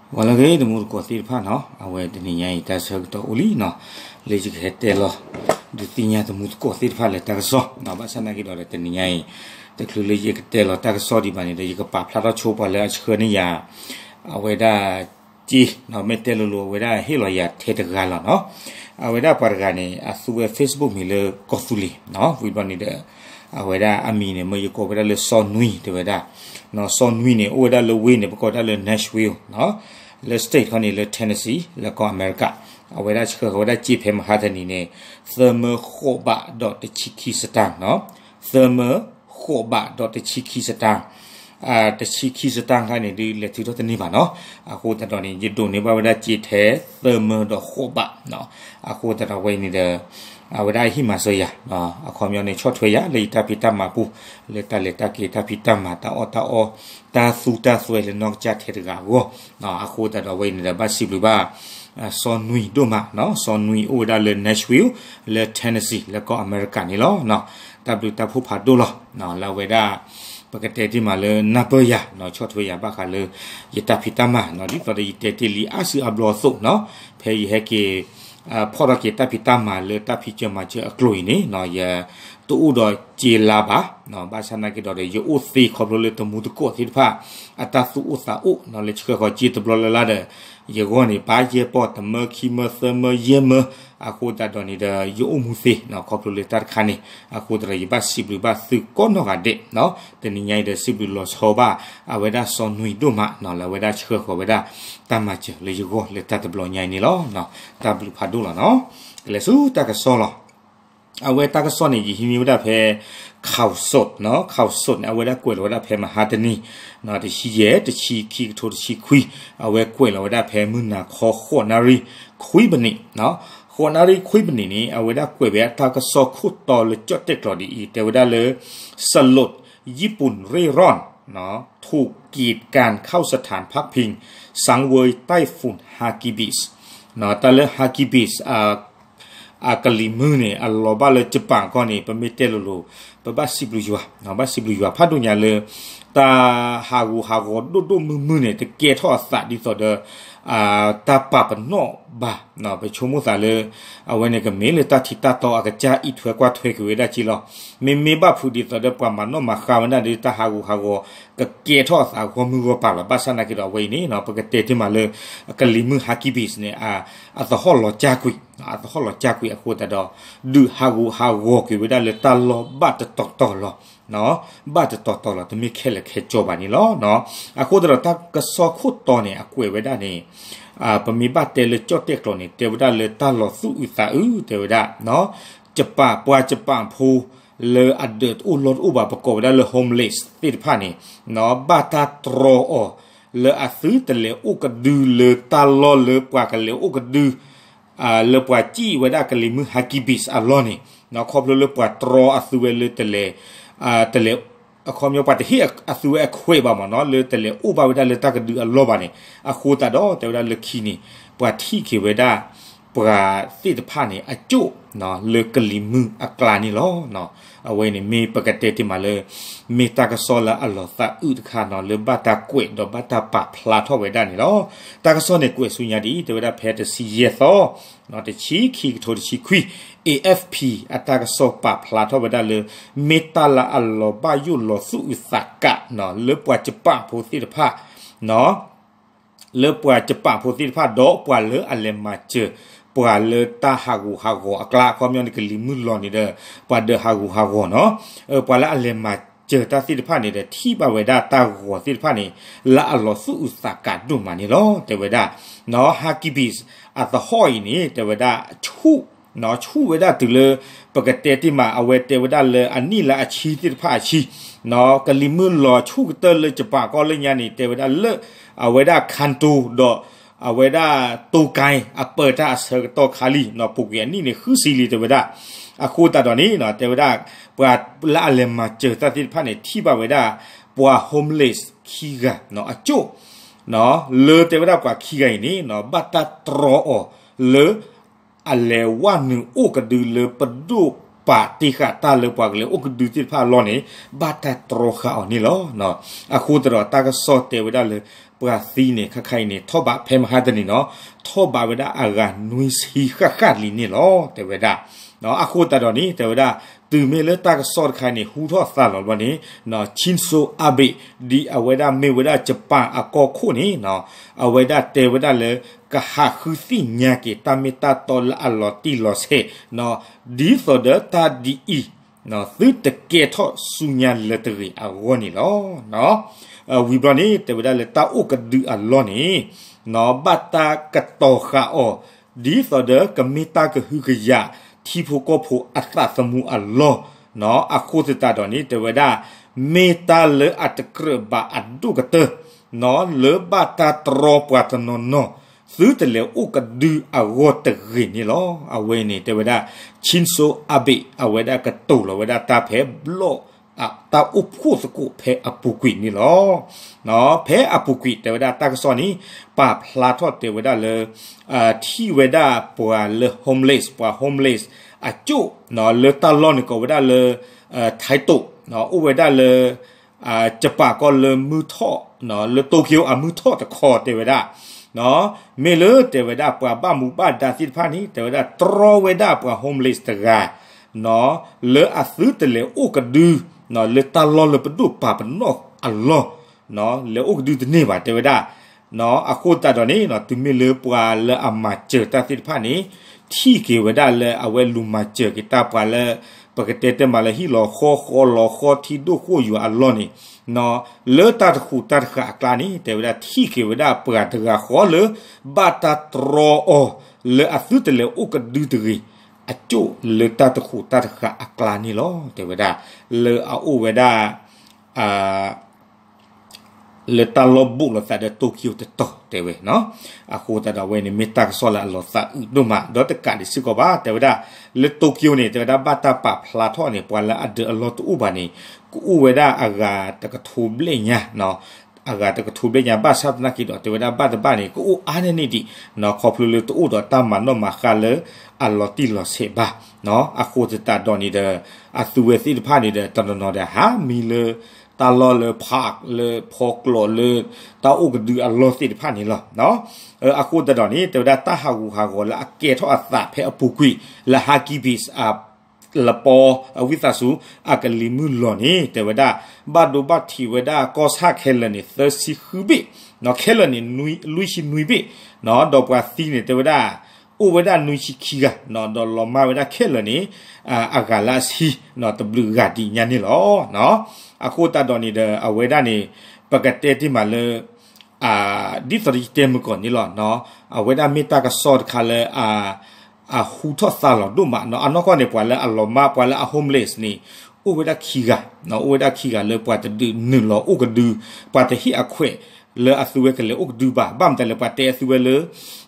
ဂီၤလၢအဂ့ၤ တမူတကိးသ့ၣ်တဖၣ်နီၤ, အဝဲတနံၤညါအံၤ တၢ်ဆၢကတီၢ်အိၣ်လံနီၤ, လၢယကဟဲတဲလီၤ ဒုးသ့ၣ်ညါတမူတကိးသ့ၣ်တဖၣ်လၢတၢ်ကစီၣ်နီၤ, ဘၣ်ဆၣ်သနာ်က့ဒီး တနံၤညါအံၤ တချုးလၢယကတဲလီၤတၢ်ကစီၣ်ဒံးဘၣ်န့ၣ်ဒီး ယကပာ်ဖျါထီၣ်ဆိပှၤလၢအဆှၢန့ၢ်ယၤ အဝဲဒၣ် က့နီၤ, မ့ၢ်တဲလိၤလိၤ အဝဲဒၣ်ဟ့ၣ်လီၤယၤထဲတဂၤလီၤနီၤ. အဝဲဒၣ်ပှၤတဂၤန့ၣ် အသူဝဲ Facebook မံၤလၢကီၢ်သူလ့ၤနီၤ, ဝံၤဘျီန့ၣ်ဒီး အဝဲဒၣ်အမံၤန့ၣ် မ့ၢ်ယကိးဝဲဒၣ်လၢစီၤနွံ တဲဝဲဒၣ်, စီၤနွံန့ၣ် အိၣ်ဝဲဒၣ်လၢဝ့ၢ်န့ၣ် ပကိးဒၣ်လၢ Nashville နီၤ, လၢ state ခီန့ၣ်လၢ Tennessee လၢကီၢ်အမဲရကၤ, အဝဲဒၣ်ဆှၢဃီၤဝဲဒၣ်စ့ဖဲမဟါတနံၤန့ၣ် သၢမၢဃိးဘးဒီးတဆံခံစတၢ်နီၤ, သၢမၢဃိးဘးဒီးတဆံခံစတၢ် တဆံခံစတၢ်ခါန့ၣ် ဒုးလဲၤထုးထီၣ်တန့ၢ်ဘၣ်နီၤ. အဃိသတးဒီးန့ၣ် ယဒိးန့ၢ်ဘၣ်ဝဲဒၣ်စ့ထဲသၢမၢဒီးဃိးဘးနီၤ. အဃိသတးဒီးဝဲအံၤန့ၣ်ဒီး အဝဲဒၣ်ဟ့ၣ်မၤစၢၤယၤ, အခီပညီန့ၣ် ဆီၣ်ထွဲယၤလၢယတၢ်ဖံးတၢ်မၤပူၤ, လၢတၢ်လဲၤတၢ်က့ၤ တၢ်ဖံးတၢ်မၤ တၢ်အီၣ်တၢ်အီ တၢ်သူတၢ်သွဲလၢနီၢ်ကစၢ်ထဲတဂၤအဂီၢ်, အဃိသတးဒီးဝဲအံၤန့ၣ်ဒီး ဘၣ်စံးဘျုးဘၣ် စီၤနွံဒိၣ်မးနီၤ, စီၤနွံအိၣ်ဝဲဒၣ်လၢ Nashville လၢ Tennessee လၢကီၢ်အမဲရကၤန့ၣ်လီၤ. တၢ်ဘျုးတၢ်ဖှိၣ်ဖးဒိၣ်လီၤ. လၢအဝဲဒၣ် ပကတဲတ့ၢ်မးလၢနၢ်ပၢၢ်ယၤနီၤ, ဆီၣ်ထွဲယၤဘၣ်ဃးလၢ ယတၢ်ဖံးတၢ်မၤနီၤ, ဒ်သိးဒီးယတဲတ့ၢ်လံအါစုအါဘျီအသိးနီၤ, ဖဲယဟဲက့ၤ ဖီၣ်ထီၣ်က့ၤတၢ်ဖံးတၢ်မၤလၢတၢ်ဖံးစၢၤမၤစၢၤအကျိၤအံၤန့ၣ်နီၤ, ယတအိၣ်ဒီးစ့လါဘၣ်, ဘၣ်ဆၣ်သနာ်က့ဒီး ယအိၣ်သ့ခီဖျိလၢတမူတကိးသ့ၣ်တဖၣ် အတၢ်သူၣ်အိၣ်သးအိၣ်နီၤ, လၢဆှၢဃီၤစ့တဘျီလၢ်လၢ်ဒီး ယဂီၢ်န့ၣ် ပာ်ယဲၢ်ပီၢ် တမၢ ခံမၢ သၢမၢ ယဲၢ်မၢ, အဃိသတးဒီးန့ၣ်ဒီး ယအိၣ်မူသ့နီၤ, ခီဖျိလၢတၢ်တခါန့ၣ်, အဃိသတးဒီး ယဘၣ်စံးဘျုးဘၣ်သုကိးနီၢ်ဂၤဒဲးနီၤ, တနံၤညါအံၤဒီး စံးဘျုးလီၤဆီဘၣ် အဝဲဒၣ်စီၤနွံဒိၣ်မးနီၤ, လၢအဝဲဒၣ်ဆှၢဃီၤဝဲဒၣ် တၢ်မၤစၢၤလၢယဂီၢ်လၢတၢ်တဘျီညါအံၤန့ၣ်လီၤ. တၢ်ဘျုးဖးဒိၣ်လီၤနီၤ. ကလဲၤဆူတၢ်ကစီၣ်လီၤ. အဝဲတၢ်ကစီၣ်န့ၣ် ယဟံးန့ၢ်ဝဲဒၣ်ဖဲ ข่าวสดနီၤ, ข่าวสดန့ၣ် အဝဲဒၣ်ကွဲးလီၤဝဲဒၣ်ဖဲမဟါတနံၤ တဆံယဲၢ် တဆံခံ ကထိတဆံခွံ, အဝဲကွဲးလီၤဝဲဒၣ်ဖဲမုၢ်နၤခီ ဃိးနၣ်ရံၣ်ခွံပနံး, ဃိးနၣ်ရံၣ်ခွံပနံးန့ၣ် အဝဲဒၣ်ကွဲးဝဲအတၢ်ကစီၣ်ခိၣ်တီလၢကၠီၣ်တဲၣ်ကျိးဒ်အံၤ တဲဝဲဒၣ်လၢ สลด ญี่ปุ่นเร่ร่อน ถูกกีดกันเข้าสถานพักพิง สังเวยไต้ฝุ่น Hagibis ตาเลอ Hagibis အကလံၤမုၢ်န့ၣ် အလီၤဘၣ်လၢ Japan ကီၢ်န့ၣ် ပမ့ၢ်တဲလိၤလိၤ ပဘၣ်စံးဘျုးယွၤ, ဘၣ်စံးဘျုးယွၤဖးဒိၣ်ညါလၢ တၢ်ဟးဂူာ်ဟးဂီၤဒိၣ်ဒိၣ်မုၢ်မုၢ်န့ၣ် တကဲထီၣ်အသးဒ်သိးဒီး တၢ်ပာ်ပနီၣ်ဘၣ်, ပဆိကမိၣ်သးလၢ အဝဲန့ၣ်ကမ့ၢ်လၢတၢ်ထံးတၢ်တီအကစၢ်အံးထွဲကွၢ်ထွဲက့ၤဝဲဒၣ်က့လီၤ. မ့မ့ၢ်ဘၣ်ဖုးဒ်သိးဒီးပှၤမၤနီၣ်မၤဃါဝဲဒၣ်ဒီး တၢ်ဟးဂူာ်ဟးဂီၤ ကကဲထီၣ်အသးဂီၢ်မုၢ်ဂီၢ်ပၤလီၤ. ဘၣ်ဆၣ်သနာ်က့ဒီးအဝဲအံၤန့ၣ် ပကတဲတ့ၢ်မးလၢ ကလံၤမုၢ် Hagibis န့ၣ် အသဟီၣ်လီၤကၢ်ကွံာ်, အသဟီၣ်လီၤကၢ်ကွံာ်အဃိသတးဒီး ဒုးဟးဂူာ်ဟးဂီၤက့ၤဝဲဒၣ်လၢတၢ်လီၢ်ဘၣ်တတီၤတီၤလီၤ. ဘၣ်တတီၤတီၤလီၤ, တမ့ၢ်ခဲလၢာ်ခဲဆ့ဘၣ်န့ၣ်လီၤ. အဃိသတးဒီးတၢ်ကစီၣ်ခိၣ်တီန့ၣ် အကွဲးဝဲဒၣ်န့ၣ် ပမ့ၢ်ဘၣ်တဲလၢကၠီၣ်တဲၣ်ကျိးန့ၣ် တဲဝဲဒၣ်လၢတၢ်လီၤသူၣ်အုးသးအုး တဲဝဲဒၣ် ကပာ် ပှၤကပာ်ဖိ လၢအဒၢးတအိၣ်လီၢ်တအိၣ်ဘၣ် ပကိးဝဲဒၣ်လၢ homeless သ့ၣ်တဖၣ်န့ၣ် ဘၣ်တၢ်တြီအီၤ လၢအသုတလဲၤအိၣ်ကဒုလၢတၢ်လီၢ်လၢပှၤကလဲၤအိၣ်ကဒု လၢပှၤစံၣ်ဝဲဒၣ်ကလံၤမုၢ် Hagibis အလီၢ်န့ၣ် ခီဖျိလၢပှၤတြီအသုဝဲလၢတလဲၤ တလဲၤ အခီပညီပှၤတဟ့ၣ်အသုဝဲအခွဲးဘၣ်မ့ၢ်နီၤ လၢတလဲၤအိၣ်ဘၣ်ဝဲဒၣ်လၢတၢ်ကဒုအလီၢ်ဘၣ်န့ၣ် အဃိသတးဒီးတဲဝဲဒၣ်လၢခံန့ၣ် ပှၤထံၣ်က့ၤဝဲဒၣ် ပှၤသ့ၣ်တဖၣ်န့ၣ် အကၠိၣ် လၢကလံၤမုၢ်အကျါန့ၣ်လီၤ. အဝဲန့ၣ်မ့ၢ်ပကတဲတ့ၢ်မးလၢ မ့ၢ်တၢ်ကစီၣ်လၢအလီၤသးအုးတခါနီၤ လၢဘၣ်တၢ်ကွဲးဒီးဘၣ်တၢ်ပာ်ဖျါထီၣ်ဝဲဒၣ်န့ၣ်လီၤ. တၢ်ကစီၣ်န့ၣ်ကွဲးဆူညါဒ်အံၤ တဲဝဲဒၣ်ဖဲတဆံယဲၢ်သီ တဆံခံကထိတဆံခွံ A F P အတၢ်ကစီၣ်ပာ်ဖျါထီၣ်ဝဲဒၣ်လၢ မ့ၢ်တၢ်လၢအလီၤဘၣ်ယိၣ်လီၤသူၣ်အုးသးကး လၢပှၤကပာ်ဖိသ့ၣ်တဖၣ် လၢပှၤကပာ်ဖိသ့ၣ်တဖၣ် ဒီးပှၤလၢအလဲၤမၤစၢၤ ပှၤလၢတၢ်ဟးဂူာ်ဟးဂီၤအကျါ အခီပညီန့ၣ် ကလံၤမုၢ်လီၤန့ၣ်ဒီး ပှၤဒၢးဟးဂူာ်ဟးဂီၤနီၤ ပှၤလၢအလဲၤမၤစၢၤတၢ်သ့ၣ်တဖၣ်န့ၣ်ဒီး ထံၣ်ဘၣ်ဝဲဒၣ်တၢ်ဂီၤသ့ၣ်တဖၣ်န့ၣ် လၢအလီၤသူၣ်အုးသးကးဒိၣ်မးန့ၣ်လီၤ. တဲဝဲဒၣ် Hagibis အသဟီၣ်အံၤန့ၣ် တဲဝဲဒၣ် ဆူၣ် ဆူၣ်ဝဲဒၣ်တုၤလၢ ပကတဲတ့ၢ်မး အဝဲတဲဝဲဒၣ်လၢအနံၣ်လၢအဆံသ့ၣ်တဖၣ်အဆံ ကလံၤမုၢ်လီၤဆူၣ်ကတၢၢ်လၢကပာ်ကီၢ်လၢညါန့ၣ် တဲဝဲဒၣ်လၢ အဝဲဒၣ် ခၣ်တိၤ ဒီး အဝဲဒၣ်တိၤကဲ အပၢတၢ်အဆၢကတီၢ်ခါလံ ပူၤကွံာ်အနံၣ်န့ၣ် ဃုဆံလံ တဲဝဲဒၣ်. အဃိသတးဒီးန့ၣ် တဲဝဲဒၣ် ပှၤလၢအလဲၤမၤစၢၤတၢ်သ့ၣ်တဖၣ်န့ၣ် ထံၣ်ဘၣ်ဝဲဒၣ် ပှၤ homeless ခံဂၤ အကၠိၣ် လၢတဲဝဲဒၣ်ပှၤခံဂၤအံၤန့ၣ် ဘၣ်တၢ်တြီအီၤလၢ အလဲၤဝဲနုာ်အိၣ်ကဒုလၢပဒိၣ်ပာ်တ့ၢ်ဃာ်တၢ်လၢပှၤကလဲၤအိၣ်ကဒုသ့ၣ်တဖၣ်အလီၢ်န့ၣ် ဘၣ်တၢ်တြီဃာ်အီၤန့ၣ်လီၤ. အဃိသတးဒီးတၢ်ကစီၣ်တဲဝဲဒၣ်လၢ ပှၤသံန့ၣ် ခါခါအံၤန့ၣ် ထီၣ်ဘးဖဲမဟါတနံၤနီၤ ထီၣ်ဘးဝဲဒၣ်အဂၤနွံဆံဃၣ်ဃၣ်လံန့ၣ်လီၤ တဲဝဲဒၣ်. အဃိသတးဒီးန့ၣ် တဲဝဲဒၣ် တုၤမ့ၢ်လၢတၢ်ကစီၣ်တခါအံၤန့ၣ် ဟူထီၣ်သါလီၤဘျီန့ၣ် Shinzo Abe ဒ်အဝဲဒၣ်မ့ၢ်ဝဲဒၣ် Japan အကီၢ်ခိၣ်န့ၣ် အဝဲဒၣ်တဲဝဲဒၣ်လၢ ကဟးဃုသ့ၣ်ညါက့ၤတၢ်မ့ၢ်တၢ်တီလၢအလီၤတံၢ်လီၤဆဲး ဒ်သိးဒီးတၢ်ဒ်အံၤ သုတကဲထီၣ်ဆူညါလၢၤတဂ့ၤအဂီၢ်န့ၣ်လီၤ. ဝံၤဘျီန့ၣ် တဲဝဲဒၣ်လၢတၢ်အိၣ်ကဒုအလီၢ်န့ၣ် ဘၣ်တၢ်ကတီၤဃာ်အီၤ ဒ်သိးဒီးကမ့ၢ်တၢ်ကဟုကယာ် ထံဖိကီၢ်ဖိအသးသမူအလီၢ် အဃိသတးဒီးန့ၣ် တဲဝဲဒၣ် မ့ၢ်တၢ်လၢအတကြၢးဘၣ်အဒိၣ်ကတၢၢ် လၢဘၣ်တၢ်တြီပှၤတနီၤနီၤ သုတလဲၤအိၣ်ကဒုအဂီၢ်တဂ့ၤန့ၣ်လီၤ. အဝဲန့ၣ် တဲဝဲဒၣ် Shinzo Abe အဝဲဒၣ်ကတိၤလီၤဝဲဒၣ်တၢ်ဖဲဘျီၣ် တၢ်အိၣ်ဖှိၣ်သကိးဖဲအပူၤကွံာ်န့ၣ်လီၤ. ဖဲအပူၤကွံာ် တဲဝဲဒၣ်တၢ်ကစီၣ်န့ၣ် ပာ်ဖျါထီၣ်တဲဝဲဒၣ်လၢ ထံၣ်ဝဲဒၣ်ပှၤလၢ homeless ပှၤ homeless အကၠိၣ် လၢတၢ်လီၢ်န့ၣ်ကိးဝဲဒၣ်လၢ Taido အိၣ်ဝဲဒၣ်လၢ ကပၤကီၢ်လၢမုၢ်ထီၣ် လၢ Tokyo အမုၢ်ထီၣ်တခီတဲဝဲဒၣ် မ့ၢ်လၢတဲဝဲဒၣ်ပှၤဘၣ်မူဘၣ်ဒါသ့ၣ်တဖၣ်န့ၣ် တဲဝဲဒၣ်တြီဝဲဒၣ်ပှၤ homeless တဂၤ လၢအသုတလဲၤအိၣ်ကဒု လၢတၢ်လီၢ်လၢပဒိၣ်ပာ်ပနီၣ်အလီၢ် လဲၤအိၣ်ကဒုတန့ၢ်ဘၣ်တဲဝဲဒၣ် အဃိသတးဒီးန့ၣ် တုၤမ့ၢ်လၢပှၤလၢအမၤစၢၤတၢ်သ့ၣ်တဖၣ်န့ၣ် ထံၣ်က့ၤဝဲဒၣ်လၢအဝဲလူၤမၤစၢၤက့ၤတၢ်ပှၤလၢ ပကတဲတဲမးလၢဟံၣ်လီၤဃီဃီလီၤဃီထံဒိၣ်ဃိၣ်ယွၤအလီၢ်န့ၣ် လၢတၢ်တဃူးတၢ်တဃာ်အကျါန့ၣ် တဲဝဲဒၣ်ထံၣ်က့ၤဝဲဒၣ်ပှၤတဂၤဃီလၢ ဘၣ်တၢ်တြီအီၤ လၢအသုတလဲၤအိၣ်ကဒုတဂ့ၤ အကၠိၣ်လၢတၢ်တဃူးတၢ်တဃာ်အကျါန့ၣ်လီၤ တဲဝဲဒၣ် လၢအအိၣ်ဝဲဒၣ် လၢတၢ်လီၢ်ဘူးလိာ်သးဒီး Tokyo တတီၤတဲဝဲနီၤ. အဃိသတးဒီးအဝဲန့ၣ်မ့ၢ်တၢ်ကစီၣ်လၢအလီၤသးအုးဒိၣ်မး ဒီးတကးဒံးစ့ၢ်ကီးဘၣ် တဲဝဲဒၣ် လၢ Tokyo န့ၣ် တဲဝဲဒၣ်ဘၣ်တၢ်ပာ်ဖျါထီၣ်န့ၣ် ပှၤလၢအဒၢးအလီၢ်တအိၣ်ဘၣ်န့ၣ် ကအိၣ်ဝဲဒၣ်အဂၤတကထိဘျဲၣ်ညါ အဂၤတကထိဘျဲၣ်ညါ ဘၣ်ဆၣ်သနာ်က့ဒီး တဲဝဲဒၣ်ဘၣ်တဘၣ်န့ၣ် ကအိၣ်အါန့ၢ်န့ၢ်ဒံး ခီဖျိလၢတအိၣ်ဒီးတၢ်မၤနီၣ်မၤဃါလၢ အလီၤတံၢ်လီၤဆဲးဘၣ် အဃိသတးဒီးန့ၣ်ဒီး အသုဝဲသ့ၣ်တဖၣ်န့ၣ်ဒီး တနီၤနီၤဒီး ဟးမံလၢ တၢ်လီၢ်လၢ park လၢဖီကျိးလၢ တၢ်အိၣ်ကဒုအလီၢ်သ့ၣ်တဖၣ်န့ၣ်လီၤ. အဃိသတးဒီးန့ၣ် တဲဝဲဒၣ်တၢ်ဟးဂူာ်ဟးဂီၤလၢအကဲထီၣ်အသးဖဲအပူၤကွံာ် လၢ Hagibis အလပီ အဝံသးစူၤ အကလံၤမုၢ်လီၤန့ၣ် တဲဝဲဒၣ် ဘၣ်ဒိဘၣ်ထံးဝဲဒၣ်ကီၢ်ဆၣ်ခဲလၢာ်န့ၣ် သၢဆံဃုဘ့ၣ် ခဲလၢာ်န့ၣ် လွံၢ်ဆံနွံဘ့ၣ် ဒီးပှၤသံန့ၣ် တဲဝဲဒၣ် အိၣ်ဝဲဒၣ်နွံဆံခံဂၤ ဒီးလီၤမၢ်ဝဲဒၣ်ခဲလၢာ်န့ၣ် အဂၤလၢအဆံ တဘျုးဂၤဒံးညါန့ၣ်လီၤ. အဃိသတးဒီးန့ၣ်ဒီး အဝဲဒၣ်န့ၣ် ပကတဲတ့ၢ်မးလၢ ဒ်သိးဒီးယတဲမုၢ်ကီၢ်န့ၣ်လီၤ. အဝဲဒၣ်မ့ၢ်တၢ်ကစီၣ်တခါလၢ အဟူထီၣ်သါလီၤဒိၣ်မး အနီၢ်ကီၢ်န့ၣ် ပှၤလၢအလီၤမၢ် ပှၤလၢအ homeless န့ၣ် အိၣ်ဝဲဒၣ်ခံဂၤ အိၣ်ဝဲဒၣ်ခံဂၤလၢပှၤတဒုးနုာ်လီၤအိၣ်ကဒု ပှၤတဟ့ၣ်အခွဲးလၢအသုဝဲကလဲၤအိၣ်ကဒုဘၣ် ဘၣ်မတၤလဲၣ် ပှၤတဲအသုဝဲလၢ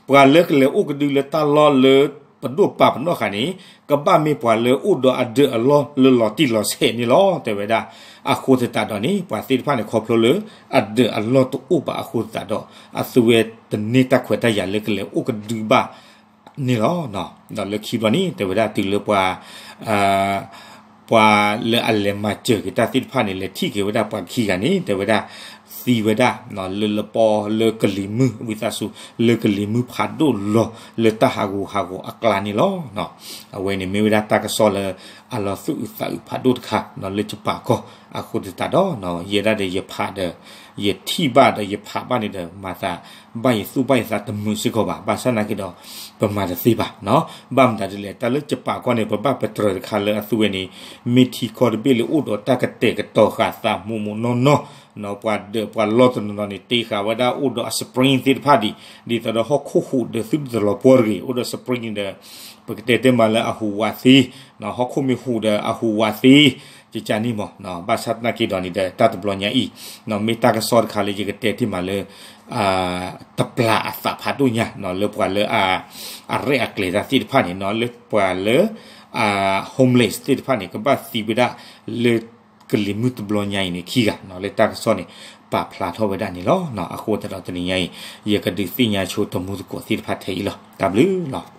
ပှၤလၢကလဲၤအိၣ်ကဒုလၢတၢ်လီၢ်လၢပဒိၣ်ပာ်ပနီၣ်ဃာ်န့ၣ် ကဘၣ်မ့ၢ်ပှၤလၢအိၣ်ဒီးအဒၢးအလီၢ်လၢလီၤတံၢ်လီၤဆဲးန့ၣ်လီၤ တဲဝဲဒၣ်. အဃိသတးဒီးန့ၣ် ပှၤသ့ၣ်တဖၣ်န့ၣ် ခီဖျိလၢအဒၢးအလီၢ်တအိၣ်ဘၣ်အဃိသတးဒီး အသုဝဲတန့ၢ်တၢ်ခွဲးတၢ်ယာ်လၢကလဲၤအိၣ်ကဒုဘၣ်န့ၣ်လီၤ. ဒီးလၢခံဘျီန့ၣ် တဲဝဲဒၣ်တုၤလၢပှၤ ပှၤလၢအလဲၤမၤစၢၤက့ၤတၢ်သ့ၣ်တဖၣ်န့ၣ် လဲၤထံၣ်က့ၤဝဲဒၣ်ပှၤခံဂၤန့ၣ် တဲဝဲဒၣ် သံဝဲဒၣ် လၢလပီ လၢကလံၤမုၢ် ဝံသးစူၤ လၢကလံၤမုၢ်ဖးဒိၣ်လီၤလၢတၢ်ဟးဂူာ်ဟးဂီၤအကျါန့ၣ်လီၤ. အဝဲန့ၣ်မ့ၢ်ဝဲဒၣ်တၢ်ကစီၣ်လၢအလီၤသူၣ်အုးသးအုးဖးဒိၣ်တခါ လၢကပၤကီၢ် အဃိသတးဒီး ယဲဒၣ်ဒီးယဖးဒီး ယထံၣ်ဘၣ်ဒီးယဖးဘၣ်န့ၣ်ဒီး မၤသးဘၣ်ယသူၣ်ဘၣ်ယသးတမုာ်စ့ၢ်ကီးဘၣ်. ဘၣ်ဆၣ်သနာ်က့ဒီး ပမၤတသ့ဘၣ်. ဘၣ်မတၤဒ်လဲၣ် တၢ်လၢကပၤကီၢ်န့ၣ် ပဘၣ်ပတြၢၤတခါလၢအသုဝဲန့ၣ် မ့ၢ်ထံကီၢ်တဘ့ၣ်လၢအိၣ်ဒီးတၢ်ကတဲာ်ကတီၤဃာ်သးမိၢ်မိၢ်နီၢ်နီၢ် ပှၤဒၢးပှၤလီၢ်တနီၤနီၤန့ၣ် တ့ဃာ်ဝဲဒၣ်အိၣ်ဒီးအ spring သ့ၣ်တဖၣ်ဒံး ဒ်သိးဒီးဟီၣ်ခိၣ်ဟူးဒီးသုတလီၤပှီၢ်တဂ့ၤ အိၣ်ဒီး spring ဒီး ပကတဲတဲမးလၢအဟူးဝးသ့ ဟီၣ်ခိၣ်မ့ၢ်ဟူးဒီးအဟူးဝးသ့ ကကန့ၣ်မး ဘၣ်ဆၣ်သနာ်က့ဒီးန့ၣ်ဒီး တၢ်တဘျီညါအံၤ မ့ၢ်တၢ်ကစီၣ်တခါလၢယကတဲတ့ၢ်မးလၢ တပျၢ်အသးဖးဒိၣ်ညါ လၢပှၤလၢ အရဲၣ်အကျဲၤတၢ်သ့ၣ်တဖၣ်န့ၣ် လၢပှၤလၢ homeless သ့ၣ်တဖၣ်န့ၣ် ကဘၣ်သံဝဲဒၣ်လၢကလံၤမုၢ်တဘျီညါအံၤန့ၣ် ခံဂၤ လၢတၢ်ကစီၣ်န့ၣ် ပာ်ဖျါထီၣ်ဝဲဒၣ်န့ၣ်လီၤ. အဃိသတးဒီးတနံၤညါအံၤ ယကဒုးသ့ၣ်ညါဆိတမူသကိးသ့ၣ်တဖၣ်ထဲအံၤလီၤ. တၢ်ဘျုးလီၤ.